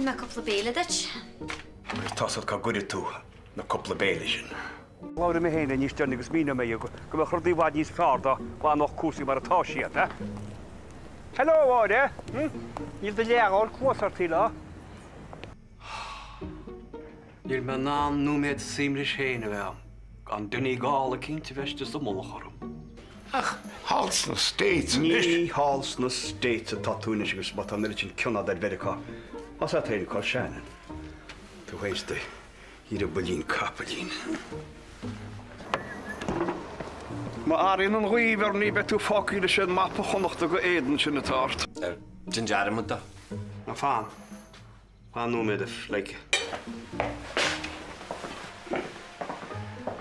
mé cúpla béile duit. Agus tá's agat cá gcuirfidh tú na cúpla béile sin. Labhróidh mé féin léi níos deireanaí agus míneoidh mé di go mbeadh rudaí i bhfad níos fearr dá bhfanódh cúrsaí mar atá siad, eh? Hello, a Mháire! Hm? Níl do leathghabhair cluas ort, shílfeá? Níl mé in ann nóiméad suaimhnis féin a bheith agam gan Dinny Gall eicínt a bheith istigh sa mullach orm. Ach thall sna States anois. Ní thall sna States atá tú anois agus má tá an oiread sin cion agat ar Mheiriceá, tá's agat féin Col Shannon, tú féin is do dhrioballín capaillín. Má athraíonn an ghaoth, Bhernie, beidh tú fágtha leis an mapa Chonnachta go éadan sin atá ort. Ar déan dearmad de. Ná fan. Fan nóiméad, a phleidhce.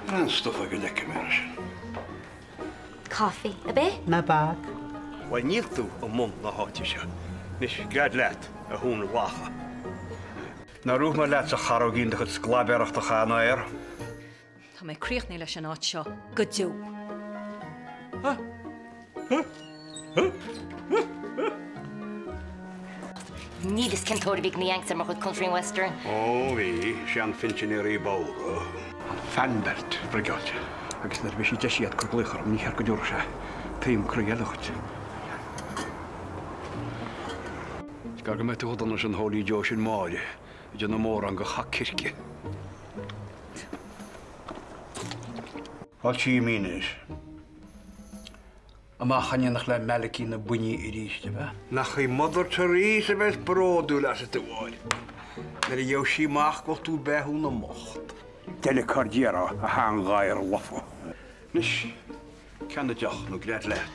Ar an stuif go bhfeicfidh mé air sin. Coffee, ab é? Ná bac. Bhuel, níl tú i mbun na háite seo. Anois, gread leat, a thóin lacha. Nár dhúirt mé leat a charóigín do chuid sclaibéireachta a chaitheamh in aer? Tá mé críochnaithe leis an áit seo go deo. Níl fhios cén tóir a bhí ag na Yanks ar mo chuid country and western. Ó bhí, seanphinsinéirí bodhra. An fan belt rigeáilte agus nuair a bheidh sí deisithe agat cuir glaoch orm, ní cheart go dtabharfadh sé taom croí eile dhuit. Is gearr go mbeidh tú chomh dona leis an Holy Joe sin Máire ag déanamh mórán de chac circe. Fáilte mín anois. Amach in éineacht le Malachy na Buinní arís, ab ea? Nach í Mother Teresa a bheas bródúil asat, a Mháire, nuair a gheobhas sí amach go bhfuil tú ag beathú na mbocht. Deileadh cur d'iarraidh, a sheanghadhar lofa. Anois, ceannaigh deoch nó gread leat.